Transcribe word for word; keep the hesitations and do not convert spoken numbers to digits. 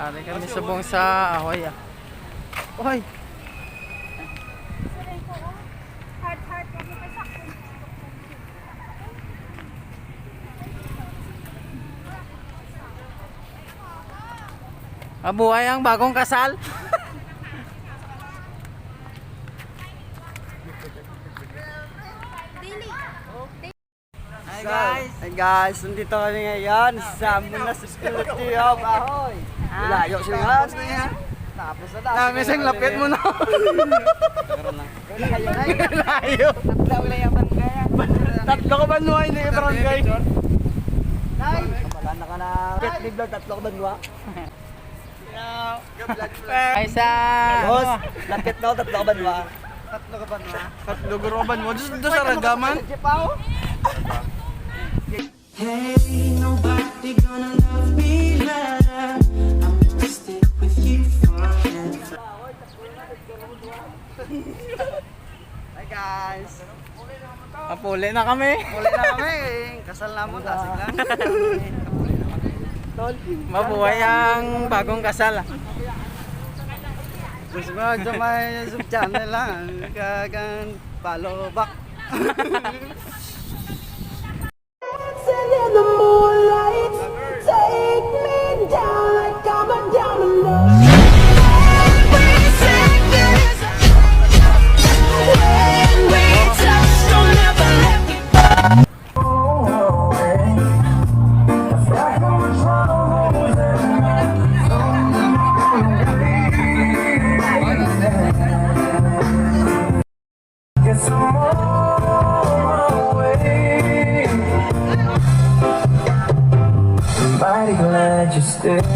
Ari kami subong sa Ahoy, ah. Oy. Mabuhay ang bagong kasal. Hi, guys. Hi, guys, nandito kami ngayon sa Municipality of Ahoy. Ah. Layo siya nga. Tapos na, tapos na. Dami siyang lapit mo na. Layo. Tatlo lang yung barangay. Tatlo ka banwa, hindi yung barangay. Nay! Wala na ka na. Pit ni Vlog, tatlo ka banwa. Ay, sa, boss, ano? Lapit na ako, tatlo ka banwa. Tatlo ka banwa? Tatlo ka banwa. Doon, doon sa Ragaman. Jeep, ah, oh. Hey, nobody gonna love me better. I'm gonna stick with you forever. Hi, guys. Mapuli na kami. Muli na kami. Kasal na mo, tasig lang. Mabuhay ang bagong kasal, ah. Subscribe sa my YouTube channel, ah. Kag follow back. Dancing in the moonlight, take me down like I'm a domino. When we touch, don't ever let me Guess I'm on my way. Mighty glad you stayed.